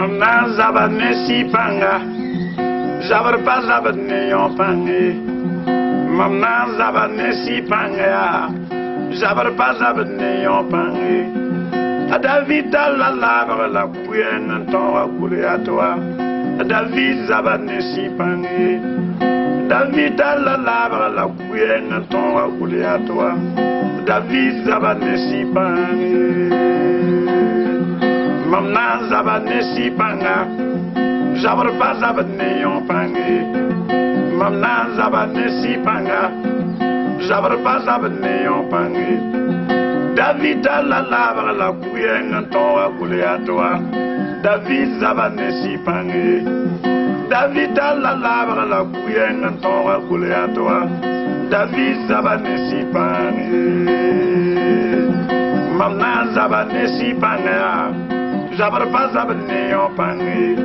Mam na n zaba ne sɩ-pãnga, zabr pa zabd ne yõ pãng ye. Mam na n zaba ne sɩ-pãnga yaa, zabr pa zabd ne yõ pãng ye. A David talla laabg la kʋɛng n tõoga Goliat wa. A David zaba ne sɩ-pãng ye. David talla laabg la kʋɛng n tõoga Goliat wa. David zaba ne sɩ-pãng ye. Mam na n zaba ne sɩ-pãnga, zabr pa zabd ne yõ pãng ye. Mam na n zaba ne sɩ-pãnga, zabr pa zabd ne yõ pãng ye. David talla laabg la kʋɛng n tõoga Goliat wa. David zaba ne sɩ-pãng ye. David talla laabg la kʋɛng n tõoga Goliat wa. David zaba ne sɩ-pãng ye. Mam na n zaba ne sɩ-pãnga yaa, zabr pa zabd ne yõ pãng ye.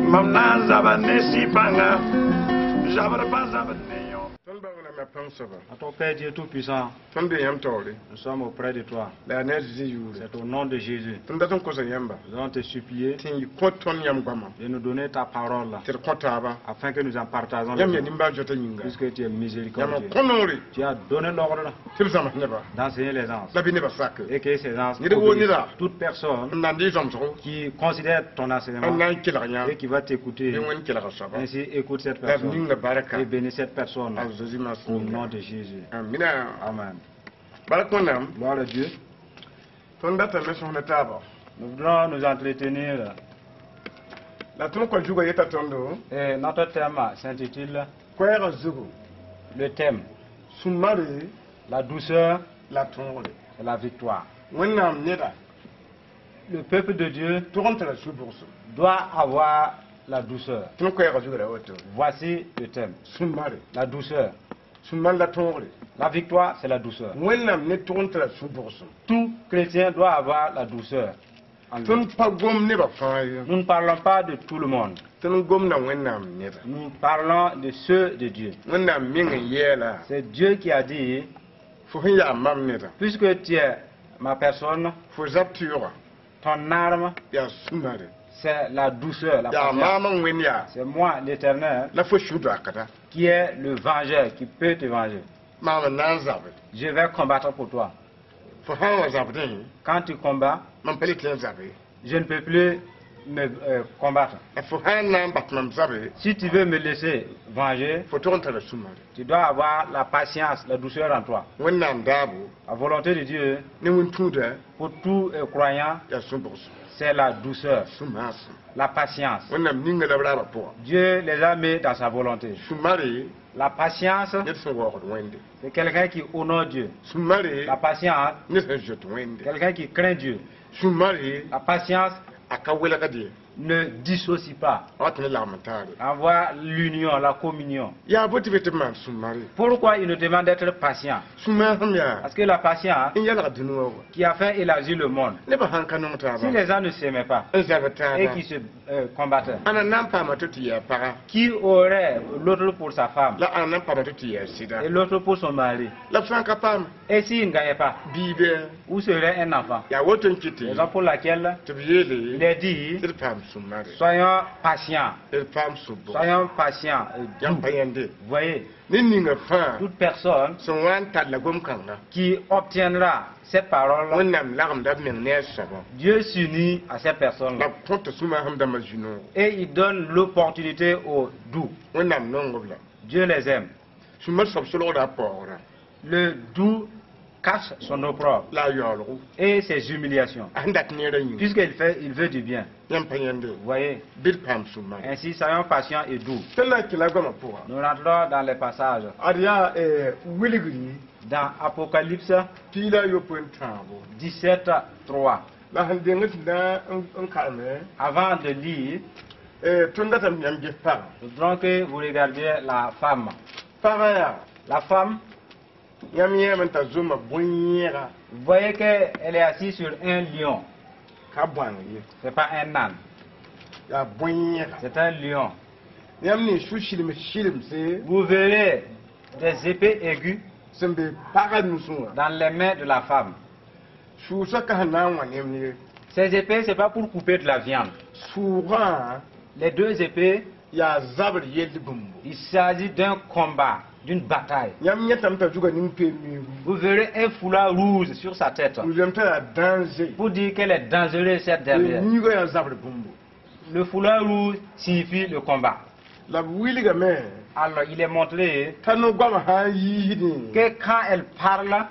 Mam na n zaba ne sɩ-pãnga, zabr pa zabd ne yõ. Tõnd ba Wẽnnaam pãng soaba. À ton Père Dieu Tout-Puissant, Tõnd bee yãmb taoore. Nous sommes auprès de toi. La yaa ne a Zeezi yʋʋre. C'est au nom de Jésus. Tõnd dat n kosa yãmba. Nous allons te supplier Tɩ n kõ tõnd yãmb goamã. De nous donner ta parole Tɩ d kõ taaba. Afin que nous en partageons les Yãmb yaa autres. Nimbãan-zoetã yĩnga. Puisque tu es Yãmb miséricordieux. kõ noore. Tu as donné l'ordre Tɩ b zãms nebã. D'enseigner les anges La bɩ nebã sak. Et que ces anges Ned woo obéissent. neda. Toute personne N na n dɩ zãmsgo. Qui considère ton enseignement N na n kelg yã. Et qui va t'écouter, Bɩ Wẽnd kelga soaba. Ainsi écoute cette La b personne ninga barka. Et bénis cette personne A Zeezi masã. Au nom de Jésus. Amina. Amen. Bark Wẽnnaam. Gloire à Dieu. Tõnd datame sõsd ne taaba. Nous voudrons nous entretenir. La tõnd kõ zugã yeta tõndo. Et notre thème s'intitule Koɛɛgã zugu. Le thème Sũ-mare. La douceur La tõogre. Et la victoire. Wẽnnaam neda. Le peuple de Dieu Tʋg n tara sũ-bʋgsem. Doit avoir la douceur. Tõnd koɛɛgã zugã ra woto. Voici le thème. Sũ-mare. La douceur. Sũ-mar la tõogre. La victoire, c'est la douceur. Wẽnnaam ne tʋg n tara sũ-bʋgsem. Tout chrétien doit avoir la douceur en lui. Tõnd pa gom nebã fãa ye. Nous ne parlons pas de tout le monde. Tõnd gomda Wẽnnaam neda. Nous parlons de ceux de Dieu. Wẽnnaam meng n yɛɛla. C'est Dieu qui a dit, Fo sẽn yaa mam neda. Puisque tu es ma personne, Fo zab tɩyʋga. Ton arme, Yaa sũ-mare. C'est la douceur, la Yaa patience. maam n wẽnd yaa. C'est moi, l'Éternel, La fo sũ doakda. Qui est le vengeur, qui peut te venger. Maam n na n zabe. Je vais combattre pour toi. Fo sã n wa zabdẽ. Quand tu combats, Mam pa le tɩ n zabe. Je ne peux plus me combattre. La fo sã n na n bas mam zabe. Si tu veux me laisser venger, Fo tʋg n tara sũ-mare. Tu dois avoir la patience, la douceur en toi. Wẽnnaam daabo. La volonté de Dieu Ne wẽn-tũuda. Pour tout croyant, Yaa sũ-bʋgsem. C'est la douceur, Sũ-maasem. La patience. Wẽnnaam ninga la b raabã pʋga. Dieu les a mis dans sa volonté. Sũ-mare. La patience, Ned sẽn waoogd Wẽnde. C'est quelqu'un qui honore Dieu. Sũ-mare. La patience, Ned sẽn zoet Wẽnde. Quelqu'un qui craint Dieu. Sũ-mare. La patience A ka welgd ye. Ne dissocie pas. A wat ne lagm n taare. Avoir l'union, la communion. Yaa bo tɩ be tɩ b maan sũ-mare. Pourquoi il nous demande d'être patient? Sũ-maasem yaa. Parce que la patience N yalg dũni wã wa. Qui a fait élargir le monde. Nebã sãn ka nong taaba. Si les gens ne s'aimaient pas N zab et taaba. Qui se combattaient, Ãnna na n paama tɩ tɩ yaa paga. Qui aurait l'autre pour sa femme La ãnna n paama tɩ tɩ yaa sɩda. Et l'autre pour son mari? La b sã n ka paam. Et s'il ne gagnait pas, Bii bɩ. Où serait un enfant? Yaa woto n kɩt. Raison pour laquelle Tɩ b yeele. Il est dit, Tɩ d paam sũ-mare. Soyons patients, D paam sũ-bʋg. Soyons patients et Yãmb doux. pa yãnde. Voyez, Ned ninga fãa. Toute personne Sẽn wa n tar la gom-kãnga. Qui obtiendra cette parole, Wẽnnaam lagmda b meng ne a soaba. Dieu s'unit à cette La personne-là b kõta sũ-maasem dãmbã zu-noogo. Et il donne l'opportunité aux doux. Wẽnnaam nong b la. Dieu les aime. Sũ-mar soab solgda a paoogrã. Le doux cache son opprobre La a yaoolgo. Et ses humiliations. A sẽn dat neerã yĩnga. Puisqu'il fait, il veut du bien. Yãmb pa yãnde. Vous voyez, Bɩ d paam sũ-mare. Ainsi soyons patients et doux. Tõnd na n kɩla goamã pʋga. Nous rentrons dans les passages. Ad yaa wilgri. Dans Apocalypse Piig la a yopoe n tãabo. 17, 3. La sẽn deng tɩ na n kareme. Avant de lire, Tõnd datame yãmb ges pagã. Nous voudrons que vous regardiez la femme. Pagã yaa. La femme, Yãmb yẽeme n t'a zoma bõe-yẽega. Vous voyez qu'elle est assise sur un lion. Ka bõang ye. Ce n'est pas un âne, Yaa bõe-yẽega. C'est un lion. Yãmb ning su-shilms shilmse. Vous verrez des épées aiguës Sẽn be pagã nusẽ wã. Dans les mains de la femme. Sʋʋsã ka sẽn na n wã nemd ye. Ces épées, ce n'est pas pour couper de la viande. Sʋʋgã Les deux épées, yaa zabr yell bũmbo. Il s'agit d'un combat, d'une bataille. Yãmb yẽtame t'a zuga ning-peem miigu. Vous verrez un foulard rouge sur sa tête. N zoem t'a yaa danger. Pour dire qu'elle est dangereuse, cette dernière. Miigã yaa zabr bũmbo. Le foulard rouge signifie le combat. La b wilgame Alors, il est montré t'a no-goamã sã n yiisdẽ que quand elle parle,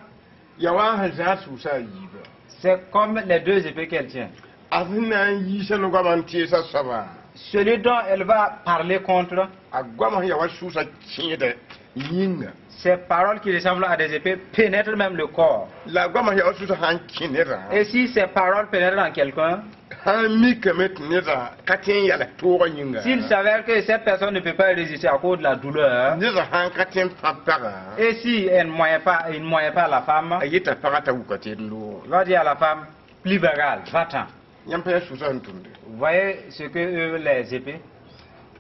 yaa wa sẽn zãad sʋʋsa a yiiba. C'est comme les deux épées qu'elle tient. A sẽn na n yiisa no-goamã n teesa soabã, Celui dont elle va parler contre, a goamã sẽn yaa wa sʋʋsa kẽeda yĩnga. Ces paroles qui ressemblent à des épées pénètrent même le corps. La a goamã sẽn yaa wa sʋʋsa sã n kẽ nedã, Et si ces paroles pénètrent en quelqu'un, sã n mikame tɩ nedã ka tõe n yals toogã yĩnga, s'il s'avère que cette personne ne peut pas résister à cause de la douleur, nedã sã n ka tõe n pãb pagã, et si elle ne moyen pas, il ne moyen pas la femme, a yeta pagã t'a wuka tɩ d loog. Il va dire à la femme, plie bagage, va-t'en. Yãmb pa yaa sʋʋsa sẽn tʋmde. Vous voyez ce que eux, les épées,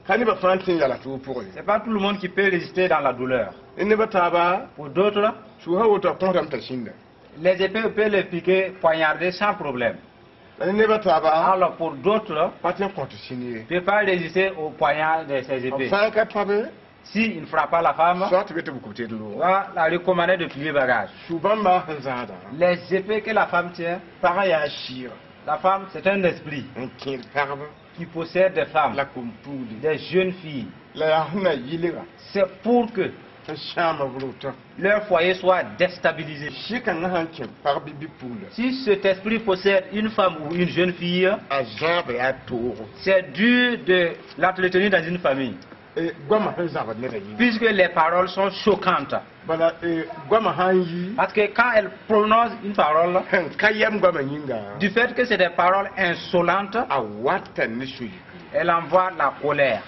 Ka nebã fãa n tõe n yals toog pʋgẽ. C'est pas tout le monde qui peut résister dans la douleur. Nebã taaba, Pour d'autres, sʋʋsã woto a kõsdame t'a sĩnda. Les épées peuvent les piquer, poignarder sans problème. La nebã taaba Alors pour d'autres, pa tõe n kõ tɩ sĩnd ye. ne peut pas résister au poignard de ces B épées. sã n ka pãbe, S'il ne frappe pas la femme, soa tɩ be tɩ bʋk tɩ d loog. Va la recommander de plier bagage. Sũ bãmba sẽn zãadã, Les épées que la femme tient, pagã yaa sɩɩga la femme, c'est un esprit n kẽed pagba qui possède des femmes, la kom-puugli des jeunes filles. La yaa sẽn na yɩlga C'est pour que tɩ sãama b rota. Leur foyer soit déstabilisé. Sɩ-kãngã sã n kẽ pag bɩ bi-pugla, Si cet esprit possède une femme ou une jeune fille, a zãaba yaa toogo. C'est dur de l'entretenir dans une famille, Goamã sẽn zãbd nedã yĩnga. Puisque les paroles sont choquantes. Bala goamã sã n yi, Parce que quand elle prononce une parole, sẽn ka yɛm goamã yĩnga, du fait que c'est des paroles insolentes, a wata ne sũ-yikre. Elle envoie la colère.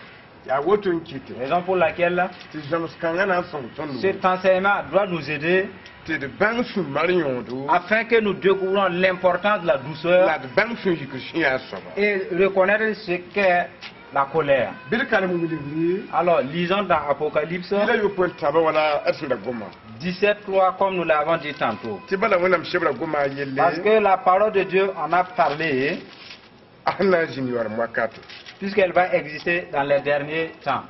Yaa woto n kɩte Raison pour laquelle tɩ zãms-kãngã na n sõng tõnd cet enseignement doit nous aider tɩ d bãng sũ-mar yõodo afin que nous découvrons l'importance de la douceur la d bãng sũ-yikr sẽn yaa soaba. Et reconnaître ce qu'est la colère. Bɩ d karem wilgri. Alors, lisons dans Apocalypse Yɩla yopoe n taba wala d sẽn da goma. 17, 3, comme nous l'avons dit tantôt. Tɩ bala Wẽnnaam sebra goma a yelle Parce que la parole de Dieu en a parlé, a sẽn na n zĩnd yaoolem wakato. Puisqu'elle va exister dans les derniers temps.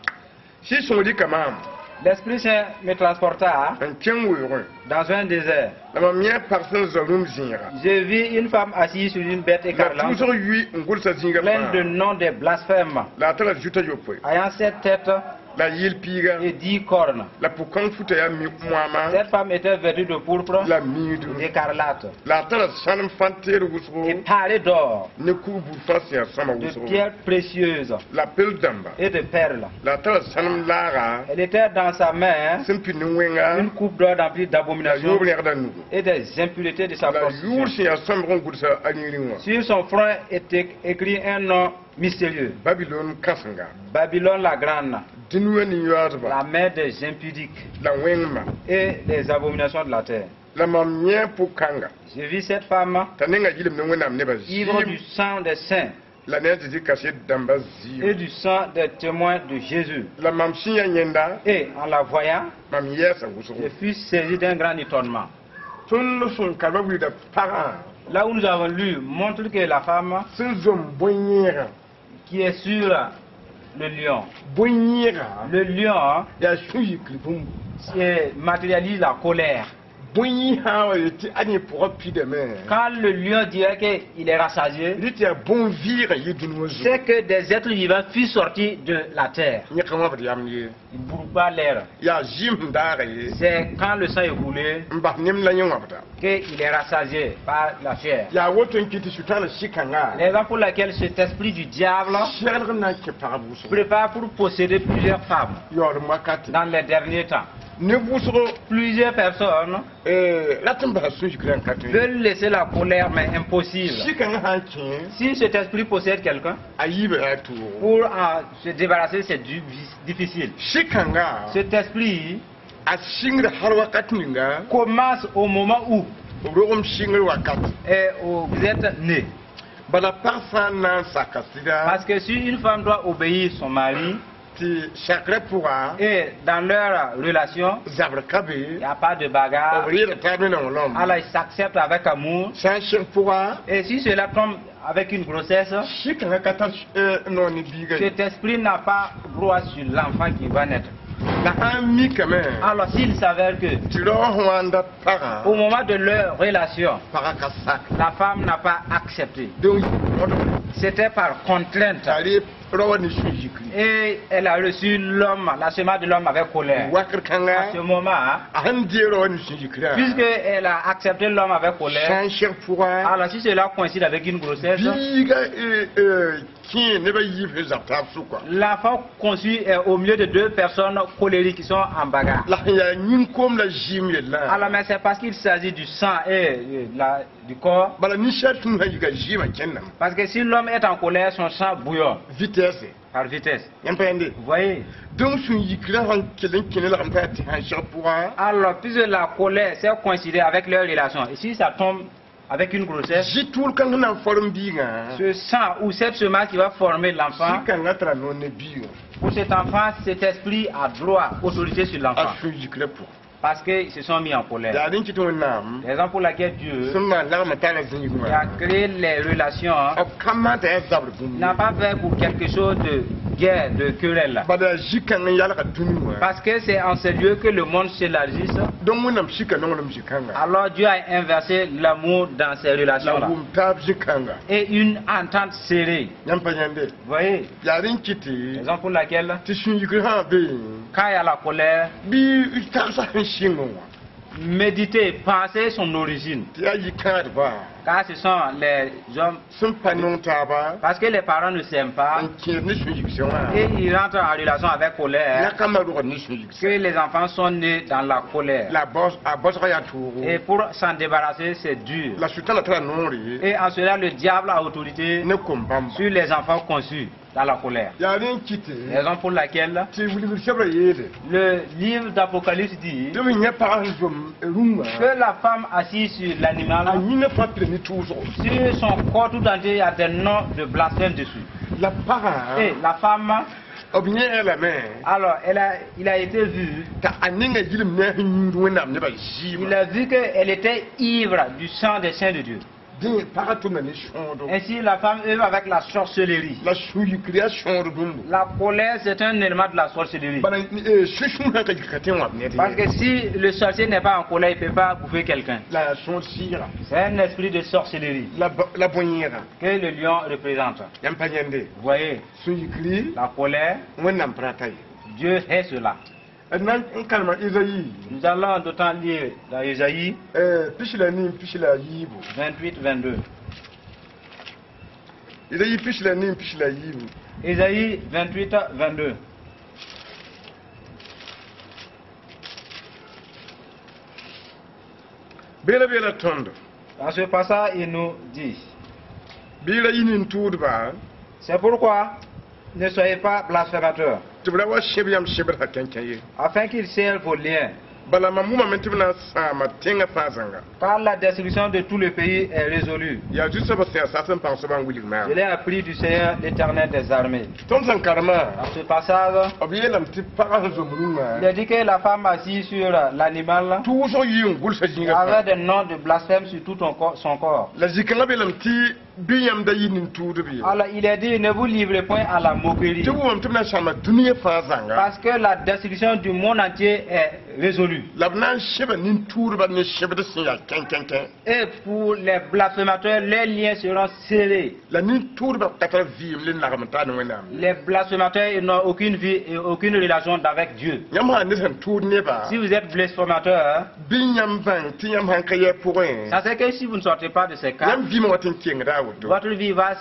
Sɩ-sõng rɩka maam L'Esprit Saint me transporta n kẽng weoogẽ dans un désert. La mam yã pag sẽn zao rũm zẽega. J'ai vu une femme assise sur une bête La écarlate, tʋʋsg yʋɩ n gʋlsa zĩigã pleine de fãa noms de blasphèmes, la a tara zuta yopoe ayant sept têtes la yɩl piiga et 10 cornes. La pʋ-kãng futa yaa moama Cette femme était vêtue de pourpre la miidu et d'écarlate la a tara sãnem fãn-teer wʋsgo et parée d'or, ne kug-bur fãa sẽn yaa sõama de wʋsgo pierres précieuses la pel dãmba et de perles. La a tara sãnem laaga Elle était dans sa main sẽn pid ne wẽnga une coupe d'or remplie la d'abominations yoob rẽgda nugu et des impuretés de sa la yʋʋr prostitution. sẽn yaa sõmg n gʋlsa a yĩngri wã. Sur son front était écrit un nom mystérieux. Babilon kãsenga, Babylone la grande, dũni wã nin-yoaadba la mère des impudiques la wẽngma. Et des abominations de la terre. La mam yẽ pʋg-kãnga J'ai vu cette femme t'a nenga yɩlem ne Wẽnnaam nebã ivre zɩɩm du sang des saints la ne a Zezi kaset dãmba et zɩɩm. Du sang des témoins de Jésus. La mam sẽn yaa yẽnda, Et en la voyant, mam yɛɛsa wʋsgo. Je fus saisi d'un grand étonnement. Tõnd sẽn karba wilgda pagã Là où nous avons lu montre que la femme sẽn zom bõe-yẽegã, qui est sur le lion, bõe-yẽegã le lion yaa sũ-yikr bũmb. Matérialise la colère. Bõe-yĩ sã n wa yetɩ ad yẽ pʋgã pidame, Quand le lion dirait qu'il est rassasié, rɩ tɩ yaa bõn-vɩɩgã yɩ dũni wã zugu. C'est que des êtres vivants furent sortis de la terre. Yẽ ka wãbd yam ye. Ils ne brûlent pas l'air. Yaa zɩɩm sẽn daaga ye C'est quand le sang est coulé n bas nemd la yẽ wãbda. Qu'il est rassasié par la chair. Yaa woto n kɩt tɩ sʋtãanã sɩ-kãnga Raison pour laquelle cet esprit du diable seglg n na n kẽ pagb wʋsgo prépare pour posséder plusieurs femmes yaoolem wakate. Dans les derniers temps. Ne wʋsgo Plusieurs personnes rat n basa sũ-yikrã n ka tõe. Veulent laisser la colère, mais impossible. Sɩ-kãngã sã n kẽ, Si cet esprit possède quelqu'un, a yiibã yaa toogo. Pour en se débarrasser, c'est difficile. Sɩ-kãnga Cet esprit a sɩngd hal wakat ninga commence au moment où b rogem sɩngr wakat. Où vous êtes né. Bala pag sã n na n saka sɩda, Parce que si une femme doit obéir son mari, Tɩ sakrã pʋga Et dans leur relation, zabr ka be. Il n'y a pas de bagarre. B reeda taab ne nonglem. Alors ils s'acceptent avec amour. Sã n seg pʋga, Et si cela tombe avec une grossesse, sɩ-kãngã ka tar noor ne biiga ye. Cet esprit n'a pas droit sur l'enfant qui va naître. La sã n mikame Alors s'il s'avère que tɩ rao sẽn wa n dat pagã, au moment de leur relation, pagã ka sak, la femme n'a pas accepté. Donc C'était par contrainte. t'a reeb rao wã ne sũ-yikri. Et elle a reçu l'homme, la semence de l'homme avec colère. Wakr À kãnga, ce moment, hein, a sẽn dee rao wã ne sũ-yikrã, puisqu'elle a accepté l'homme avec colère, sã n seg pʋga, alors si cela coïncide avec une grossesse, biiga kẽ nebã yiib sẽn zab taab sʋka. L'enfant conçu est au milieu de deux personnes colériques qui sont en bagarre. La sẽn yaa yĩn-koom la zɩɩm yellã. Alors, mais c'est parce qu'il s'agit du sang et du corps. Bala ninsaal tũnu sã yika zɩɩmã kẽndame. Parce que si l'homme est en colère, son sang bouillonne Vitesse. Par vitesse. Yãmb pa yãnde? Vous voyez? Donc sũ-yikrã sãn kell n kẽ lagem t'a tɩ sãn seg pʋga, Alors, puisque la colère s'est coïncidée avec leur relation, et si ça tombe avec une grossesse, zɩ tʋʋl kãng sẽn na n form biigã, ce sang ou cette semence qui va former l'enfant, sɩ-kãngã tara noor ne biigã. Pour cet enfant, cet esprit a droit, autorité sur A l'enfant. Sũ-yikrã pʋgẽ. Parce qu'ils se sont mis en colère. Yaa rẽn kɩt Wẽnnaam Raison pour laquelle Dieu sẽn maan lagmã taala qui zĩigmã, a créé les relations, hein, b ka maan t'a yaa zabr bũmb, n'a pas fait pour quelque chose de guerre, de querelle. Bala yaa zĩ-kãng n yalga dũni wã. Parce que c'est en ce lieu que le monde s'élargisse. Donc Wẽnnaam sika nonglem zĩ-kãnga. Alors Dieu a inversé l'amour dans ces La relations-là. wʋm taab zĩ-kãnga. Et une entente serrée. Yãmb pa yãnde? Vous voyez? Yaa rẽn kɩtɩ Raison pour laquelle, tɩ sũ-yikr sã be, quand il y a la colère, bɩ tagsa sẽn sɩng wã, méditer, penser son origine. Tɩ yaa yikãadba Car ce sont les hommes, sẽn pa nong taaba parce que les parents ne s'aiment pas, n kẽed ne sũ-yigsẽ wã, et ils rentrent en relation avec colère, la kambã rogd ne sũ-yigsẽ. Que les enfants sont nés dans la colère. La baos a baoosgã yaa toogo. Et pour s'en débarrasser, c'est dur. La sʋtãna tara noore Et en cela, le diable a autorité ne kom-bãmba. Sur les enfants conçus dans la colère. Yaa rẽn kɩtɩ Raison pour laquelle tɩ wilgr sebrã yeele le livre d'Apocalypse dit tɩ b yẽ pagã sẽn zom rũngã, que la femme assise sur l'animal, a yĩngã fãa pida ne tʋʋsgo. Sur son corps tout entier, il y a des noms de blasphème dessus. La pagã, Et la femme, b yẽ lame alors il a été vu, t'a a ninga yilem ne a sẽn yũud Wẽnnaam nebã il zɩɩmã. A vu qu'elle était ivre du sang des saints de Dieu. Dẽ pagã tʋmda ne sõodo. Ainsi, la femme œuvre avec la sorcellerie. La sũ-yikr yaa sõod bũmbo. La colère, c'est un élément de la sorcellerie. Bala sũ-sũur sã ka yik ka tõe n wãb ned. Parce que si le sorcier n'est pas en colère, il ne peut pas bouffer quelqu'un. La yaa sõod sɩɩga. C'est un esprit de sorcellerie La la bõe-yẽega. Que le lion représente. Yãmb pa yãnde? Vous voyez, Sũ-yikri, la colère, Wẽnnaam pa rata ye. Dieu hait cela. D na n kalma Izayi, Nous allons d'autant lire dans Ésaïe 24 yiibu. 28, 22. Izayi 24 yiibu. Ésaïe 28, 22. Beela beela tõndo. Dans ce passage, il nous dit, Bɩ ra yi nin-tʋʋdba, c'est pourquoi ne soyez pas blasphémateurs, tɩ b ra wa sẽb yãmb sẽbdsã kẽnkẽ ye. Afin qu'il scelle vos liens. Bala mam wʋmame tɩ b na n sãama tẽngã fãa zãnga. Car la destruction de tout le pays est résolue. Yaa zu-soabã sẽn yaa sas n pãng soabã n wilg Je maam. l'ai appris du Seigneur, l'Éternel des armées. Tõnd sẽn karemã, Dans ce passage, b yeelame tɩ pagã sẽn zom rũngã, il a dit que la femme assise sur l'animal tʋʋsg yɩ n gʋlsa zĩigã avait fãa. des noms de blasphème sur tout son corps. La zĩ-kãngã beelame tɩ bɩ yãmb da yɩ nin-tʋʋdb ye. Alors il est dit, ne vous livrez point à la moquerie. Tɩ wʋmame tɩ b na n sãama dũniyã fãa zãnga. Parce que la destruction du monde entier est résolue. La b na n sẽba nin-tʋʋdba ne sẽbd sẽn yaa kẽn-kẽn-kẽ. Et pour les blasphémateurs, les liens seront serrés. La nin-tʋʋdba ka tar vɩɩm le lagm n taa ne Wẽnnaam. Les blasphémateurs, ils n'ont aucune vie et aucune relation avec Dieu. Yãmb sã ne sẽn tʋʋd nebã, Si vous êtes blasphémateur, hein, bɩ yãmb bãng tɩ yãmb sãn ka yɛ pʋgẽ, ça c'est que si vous ne sortez pas de ces cas, yãmb vɩɩmã wat n kengda a woto. Votre vie va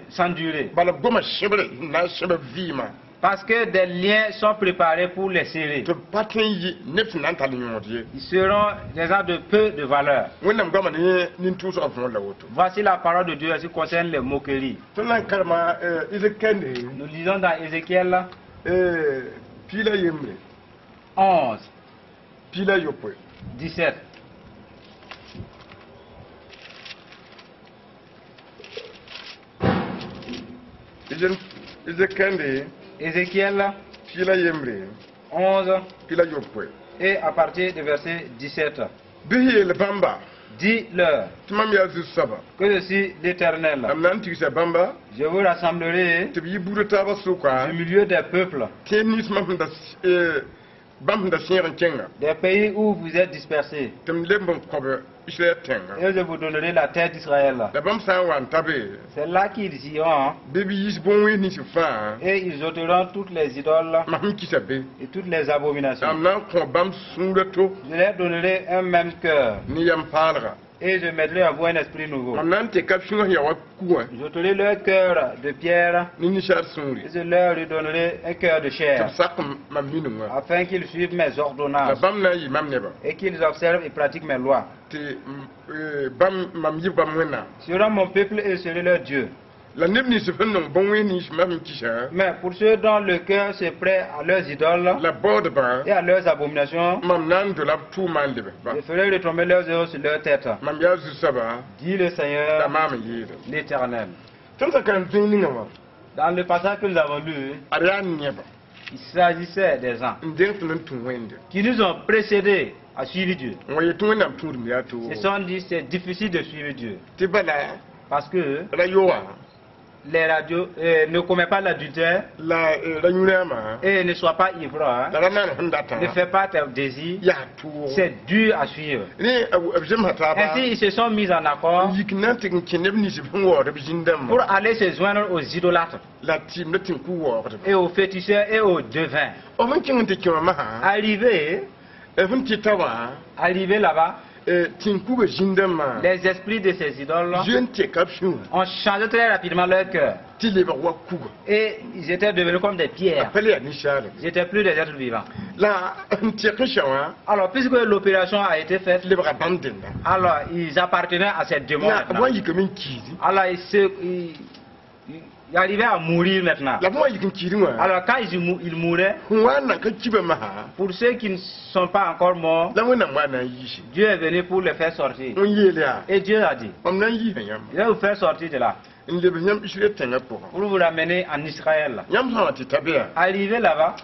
s'endurer. Bala b goma sẽbre n na n sẽb b vɩɩmã. Parce que des liens sont préparés pour les serrer. Tɩ b pa tõe n yɩ neb sẽn na n tall yõod ye. Ils seront des gens de peu de valeur. Wẽnnaam goama ne nin-tʋʋsgã võor la woto. Voici la parole de Dieu en ce qui concerne les moqueries. Tõnd na n karema Ezekɛnde, Nous lisons dans Ézéchiel 11, 11, 16. 17. Ezekɛnde Ézéchiel pia la yembre 11 pia la yopoe et à partir du verset 17. Bɩ yeel bãmba Dis-leur tɩ mam yaa Zu-soaba que je suis l'Éternel. Mam na n tigsa bãmba Je vous rassemblerai tɩ b yɩ buudã taabã sʋka du milieu des peuples, tẽed nins mam sẽn da bãmb sẽn da sẽeg n kẽnga des pays où vous êtes dispersés, tɩ m leb n kõb Israɛl tẽnga et je vous donnerai la terre d'Israël. La bãmb sã n wa n ta be C'est là qu'ils iront bɩ b yiis bõn-wẽns nins fãa et ils ôteront toutes les idoles mam sẽn kisa be et toutes les abominations. La m na n kõ bãmb sũurã to Je leur donnerai un même cœur ne yam paalga et je mettrai en vous un esprit nouveau. Mam na n teka b sũurã sẽn ya wa kugã J'ôterai leur cœur de pierre ne ninsaal sũuri et je leur redonnerai un cœur de tɩ chair b sak mam minungã afin qu'ils suivent mes la ordonnances bãmb na n yɩ mam nebã et qu'ils observent et pratiquent mes lois. Tɩ bãmb mam yɩ bãmb Wẽnnaam Seront mon peuple et je serai leur Dieu. La neb nins sẽn nong bõn-wẽns nins mam sẽn kisa Mais pour ceux dont le cœur se prête à leurs idoles la baoodbã et à leurs abominations, mam na n dola b tʋʋma n leb ba je ferai retomber leurs œuvres sur leur tête, mam yaa Zu-soaba dit le la Seigneur maam n yeele l'Éternel. Tõnd sã karem zĩig ninga wã Dans le passage que nous avons lu, ad yaa neba il s'agissait des gens n deng tɩ n tũ Wẽnde qui nous ont précédés à suivre Dieu. N wa yet tɩ Wẽnnaam tũudem yaa Ils se sont dit, c'est difficile de suivre Dieu. Tɩ bala Parce que ra yoa les radios ne commet pas l'adultère la ra yũ-rãamã et ne sois pas ivre, hein. La ra maan sẽn datã Ne fais pas tes désirs. Yaa tʋʋg C'est dur à suivre. Ne b zemsa taaba Ainsi, ils se sont mis en accord n yik na n tɩ n kẽ neb nins sẽn waood b zĩn-dãmbã pour aller se joindre aux idolâtres la tɩɩm la tɩ-ku waoogdba et aux féticheurs et aux devins. B sẽn kẽng n tɩ kẽ wã masã Arrivé, b sẽn tɩ ta wã arrivé là-bas, tɩ-kuga zĩn-dãmbã les esprits de ces idoles zoe n teka b sũurã ont changé très rapidement leur cœur. Tɩ lebg wa kuga Et ils étaient devenus comme des a pierres. pa le yaa ninsaalb Ils n'étaient plus des êtres vivants. La n tɩk n sã wã Alors, puisque l'opération a été faite, lebga bãmb dẽnda alors ils appartenaient à cette démon la b maintenant. wa n yikame n kiidi Alors, ils arrivaient à mourir maintenant. La b wa n yik n kiidẽ wã Alors, quand ils mouraient, sẽn wa n nan ka kiba masã pour ceux qui ne sont pas encore morts, la Wẽnnaam wa na n yiise Dieu est venu pour les faire sortir. n yeel yaa Et Dieu a dit, mam na n yiisa yãmb je vais vous faire sortir de là n lebs yãmb Israɛl tẽngã pʋgã pour vous ramener en Israël. Yãmb sã n wa tɩ ta be yaa Arrivé là-bas,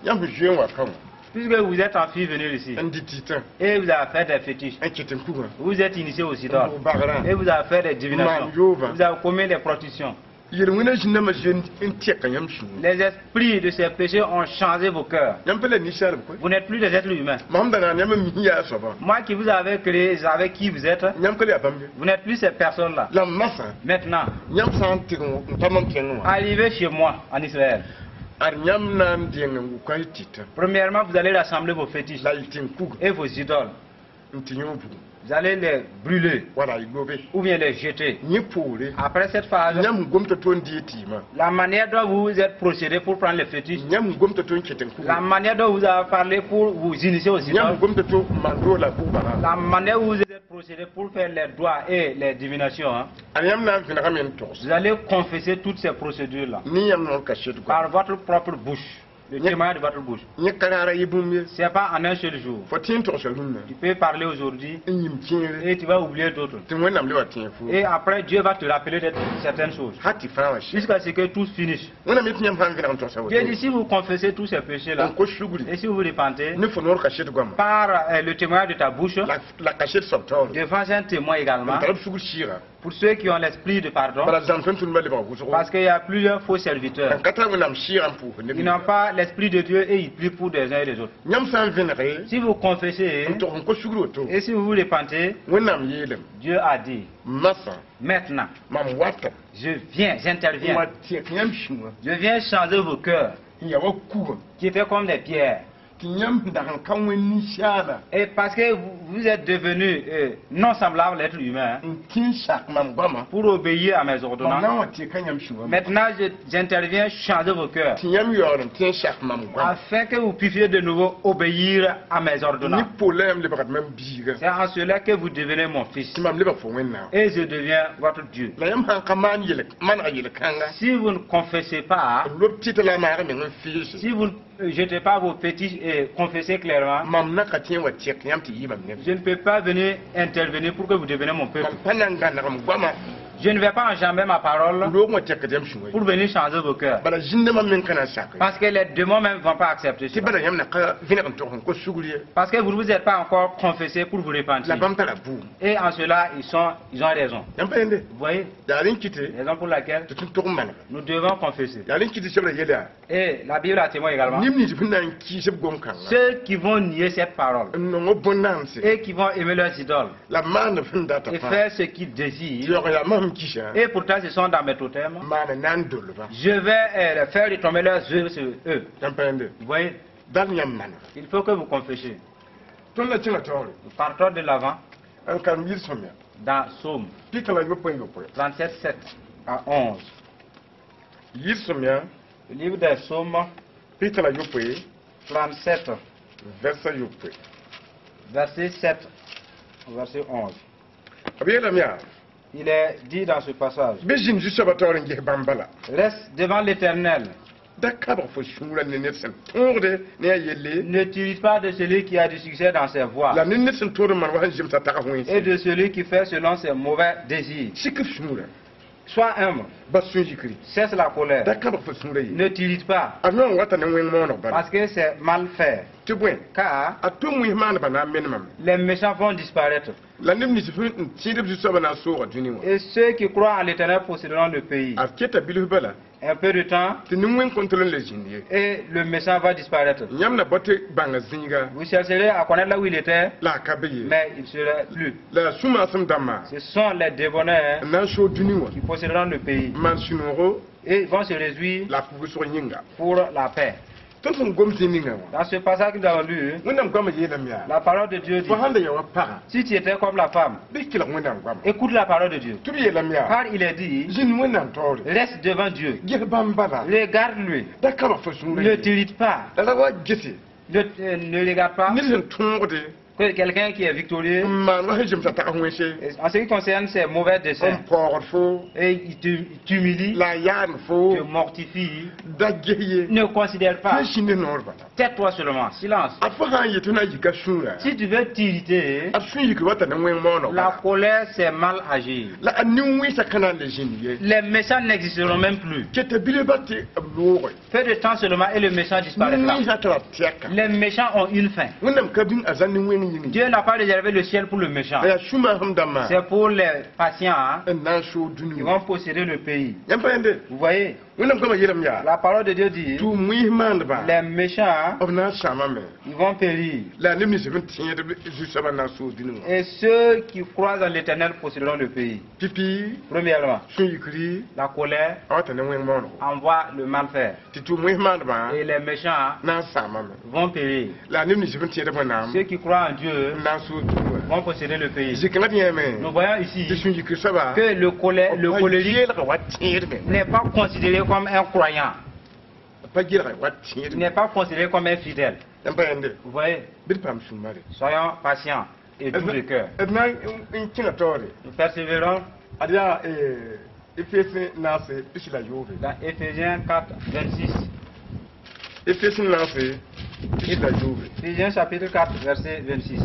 yãmb sẽn zoe n wa ka wã puisque vous êtes en fuite venir ici n dɩ tɩtã et vous avez fait des fétiches, n ket n kugã vous êtes initié aux n idoles bʋg bagrã et vous avez fait des divinations, Man yoba. vous avez commis des prostitutions. Yel-wẽnã zĩnnãmbã zoe n tɛka yãmb sũurã Les esprits de ces péchés ont changé vos cœurs. Yãmb pa la ninsaalb koe Vous n'êtes plus des êtres humains. Mam da naan yãmb n mis yaa soabã Moi qui vous avais créé, avec qui vous êtes, yãmb ka le yaa bãmb ye vous n'êtes plus ces personnes-là. La m masã Maintenant, yãmb sã n tɩg n pa mam tẽngẽ wã arrivez chez moi en Israël. Ad yãmb na n deng n wʋka y tɩtã Premièrement, vous allez rassembler vos fétiches la y tɩ n kuga et vos idoles. N tɩ yõ bugum Vous allez les brûler wala y lobe ou bien les jeter. Yẽ poore Après cette phase, yãmb sẽn gom t'a to n dɩ tɩɩmã la manière dont vous êtes procédé pour prendre les fétiches, yãmb sẽn gom t'a to n ket n la kuga manière dont vous avez parlé pour vous initier aux yãmb idoles, sẽn gom t'a to n maan roog la bʋg-barã la manière où vous êtes procédé pour faire les doigts et les divinations, hein, ad yãmb na n vẽnegame n togs vous allez confesser toutes ces procédures-là ne yãmb noor kaset goam par votre propre bouche, le témoignage de votre bouche. Yẽ ka raara yɩ bũmb ye C'est pas en un seul jour. Fo tẽ n togsa rũnnã Tu peux parler aujourd'hui n yĩm kẽere et tu vas oublier d'autres. Tɩ Wẽnnaam le wa tẽ fo Et après, Dieu va te rappeler de certaines choses. Ha tɩ fãa wã sɛ Jusqu'à ce que tous finissent. Wẽnnaam yet yãmb sã n vẽneg n togsa Dieu woto dit, si vous confessez tous ces péchés-là, n kos sugri et si vous vous repentez, ne fo noor kaset goama par le témoignage de ta bouche, la la kaset soab taoore devant un témoin également, n tar b sugr sɩɩga pour ceux qui ont l'esprit de pardon, bala zãm tõnd-tʋmdbã lebg wʋsgo parce qu'il y a plusieurs faux serviteurs. N ka tar Wẽnnaam sɩɩgã n pʋʋs neb Ils n'ont pas l'esprit de Dieu et ils prient pour des uns et des autres. Yãmb sã n vẽnege Si vous confessez n tog n kos sugr woto et si vous vous repentez, Wẽnnaam yeelame Dieu a dit, masã maintenant, mam wata je viens, n j'interviens. wa tẽk yãmb sũurã Je viens changer vos cœurs n ya wa kuga qui étaient comme des pierres. Tɩ yãmb sẽn dag n ka wẽn ninsaala Et parce que vous, vous êtes devenus non semblables à l'être humain, hein, n tẽ n sak mam goama pour obéir à mes mam ordonnances, na n wa tẽka yãmb sũurã maintenant j'interviens changer vos cœurs tɩ yãmb yaool n tẽ n sak mam goama afin que vous puissiez de nouveau obéir à mes ne ordonnances. pola yãmb lebgd mam biiga C'est en cela que vous devenez mon fils tɩ mam lebg fo Wẽnnaam et je deviens votre Dieu. La yãmb sã n ka maan yel maneg yel-kãnga Si vous ne confessez pas, n lob tɩta la a maag meng n feese si vous ne jetez pas vos fétiches et confessez clairement, mam na ka tẽ n wa tɛk yãmb tɩ yɩ mam neb je ne peux pas venir intervenir pour que vous deveniez mon peuple. Mam pa na n gãneg m goama Je ne vais pas enjamber ma parole Roog wã tɛkd yãmb sũwã ye. pour venir changer vos cœurs. Bala zĩndãmbã meng ka na n sak ye. Parce que les démons même ne vont pas accepter Tɩ cela. Bala yãmb na ka vẽneg n tog n kos sugr ye. Parce que vous ne vous êtes pas encore confessé pour vous repentir. La bãmb tara bʋʋm. Et en cela, ils ont raison. Yãmb pa yẽnde. Vous voyez? Yaa rẽn kɩte Raison pour laquelle tɩ tõnd tog n manega. Nous devons confesser. Yaa rẽn kɩt tɩ sebra yel yaa. Et la Bible a témoigné également. Neb nins sẽn na n kɩɩs b gom-kãngã. Ceux qui vont nier cette parole N nong b bõn-naamse. Et qui vont aimer leurs idoles La b maand sẽn data et fãa. Faire ce qu'ils Tɩ désirent, yaoog yaa mam kɩsa. Et pourtant ce sont dans mes totems, Maana na n dolba. Je vais faire retomber leurs œuvres sur eux. Yãmb pa yẽnde. Vous voyez? Dal yãmb manega. Il faut que vous confessiez. Tõnd la kẽnga taoore. Nous partons de l'avant N karem yir-sõmyã. Dans Psaume 37 37, 7 à 11. Yir-sõmyã Le livre des Psaumes 37 37, vɛrsa yopoe. Verset 7, verset 11. B yeelame yaa. Il est dit dans ce passage: Bɩ zĩnd zu-soabã taoor n ges bãmb bala. Reste devant l'Éternel. Da kabg fo sũurã ne ned sẽn tõogde ne a yelle. Ne t'irrite pas de celui qui a du succès dans ses voies La ne ned sẽn tõod n maan wa sẽn zemsa tag et wẽnse. De celui qui fait selon ses mauvais désirs. Sik f sũurã. Sois humble, Bas sũ-yikri. Cesse la colère. Da kabg fo sũurã ye. Ne t'irrite pas A noa n wata ne wẽng mooneg bala. Parce que c'est mal fait. Tɩ bõe. Car A tʋm wẽs maandbã na n menemame. Les méchants vont disparaître. La neb nins sẽn tẽed b zu-soabã na n sooga dũni wã. Et ceux qui croient en l'Éternel posséderont le pays. A keta bilf bala. Un peu de temps Tɩ nin-wẽng kõn tol n le zĩnd ye. Et le méchant va disparaître. Yãmb na bao tɩ bãnga zĩiga. Vous chercherez à connaître là où il était, La a ka be ye. Mais il ne serait plus. La sũ-maasem dãmbã. Ce sont les débonnaires N na n soog dũni wã. Qui posséderont le pays. N maan sũ-noogo. Et ils vont se réjouir La fugusg yĩnga. Pour la paix. Tõnd sẽn gom zĩ ninga wã. Dans ce passage que nous avons lu, Wẽnnaam goamã yeelame yaa. La parole de Dieu dit, Fo sãn da ya wa paga. Si tu étais comme la femme, Bɩ kelg Wẽnnaam goama. Écoute la parole de Dieu. Tɩ b yeelame yaa. Car il est dit, Zĩnd Wẽnnaam taoore. Reste devant Dieu, Ges bãmb bala. Regarde-lui, Da kabg fo sũurã ne ye. T'irrite pas, La ra wa gese. ne regarde pas Ned sẽn tõogde. Que quelqu'un qui est victorieux, N maan wa sẽn zemsa tag wẽnse. Et en ce qui concerne ses mauvais desseins, N paoogd fo. Et il t'humilie, La a yaadn fo. Te mortifie, Da ges ye. Ne considère pas. Fo zĩnd noor bala. Tais-toi seulement, silence. A fo sã n yet tɩ na n yika sũurã. Si tu veux t'irriter, A sũ-yikr wata ne wẽng mooneg la bala. Colère, c'est mal agir. La a nin-wẽnsã ka na n le zĩnd ye. Les méchants n'existeront même plus. Keta bilba tɩ b looge. Peu de temps seulement et le méchant disparaîtra. Nin-wẽnsã tara tɛka. Les méchants ont une fin. Wẽnnaam ka bĩng a zãn nin-wẽng yĩng ye. Dieu n'a pas réservé le ciel pour le méchant. A yaa sũ-maasem dãmbã. C'est pour les patients, hein, N na n soog dũni qui wã. Vont posséder le pays. Yãmb pa yẽnde. Vous voyez, Wẽnnaam goamã yeelame yaa. La parole de Dieu dit, Tʋʋm wẽns maandbã. Les méchants, hein, B na n sãamame. Ils vont périr. La neb nins sẽn tẽed zu-soabã na n soog dũni wã. Et ceux qui croient en l'Éternel posséderont le pays. Pipi. Premièrement, Sũ-yikri. La colère A wata ne wẽng moonego. Envoie le mal faire. Tɩ tʋʋm wẽns maandbã. Et les méchants, hein, Na n sãamame. Vont périr. La neb nins sẽn tẽed Wẽnnaam. Ceux qui croient en Dieu N na n soog dũni wã. Vont posséder le pays. Zĩ-kãngã tɩ yẽeme. Nous voyons Tɩ ici sũ-yikr soaba. Que le Pa colérique geelga wa tẽedme. N'est pas considéré comme un croyant. Pa geelga wa tẽedme. Il n'est pas considéré comme un fidèle. Yãmb pa yẽnde. Vous voyez, Bɩ d paam sũ-mare. Soyons patients et doux de cœur. D na n kẽnga taoore. Nous persévérons Ad yaa Efes naase pis la yoobe. Dans Éphésiens 4, 26. Efes naase pis la yoobe. Éphésiens chapitre 4, verset 26.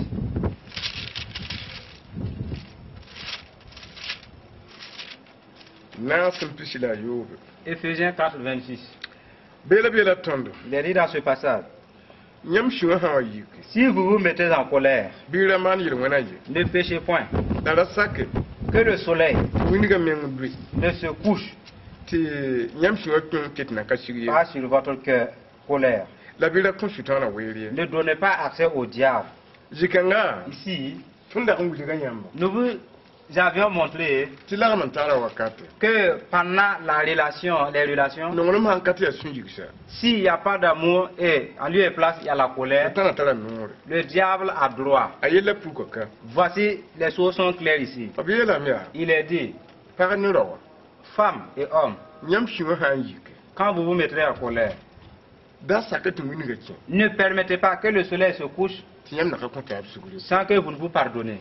Naas n pis la yoobe. Éphésiens 4, 26. Beela beela tõndo. Il est dit dans ce passage, Yãmb sũwã sã wa yiki. Si vous vous mettez en colère, Bɩ ra maan yel-wẽnã ye. Ne péchez point. La ra sake. Que le soleil Wĩndgã meng lʋɩ. Ne se couche Tɩ yãmb sũwã kẽ tɩ tɩ na ka sig ye. Pas sur votre cœur colère. La bɩ ra kõ sʋtãanã weer ye. Ne donnez pas accès au diable. Zĩ-kãnga. Ici, Tõnd dag n wilga yãmba. Nous vous avions montré Tɩ lagm n taara wakate. Que pendant la relation, les relations, Nonglem sãn ka tɩ yaa sũ-yigsa. S'il n'y a pas d'amour et en lieu et place, il y a la colère, Sʋtãanã tara noore. Le diable a droit. A yella pʋgã ka. Voici, les choses sont claires ici. B yeelame yaa. Il est dit, Pag ne rao wã. Femme et homme, Yãmb sũwã sã n yike. Quand vous vous mettrez en colère, Da sak tɩ wĩndgã kẽ. Ne permettez pas que le soleil se couche Tɩ yãmb na ka kõ taab sugr ye. Sans que vous ne vous pardonnez.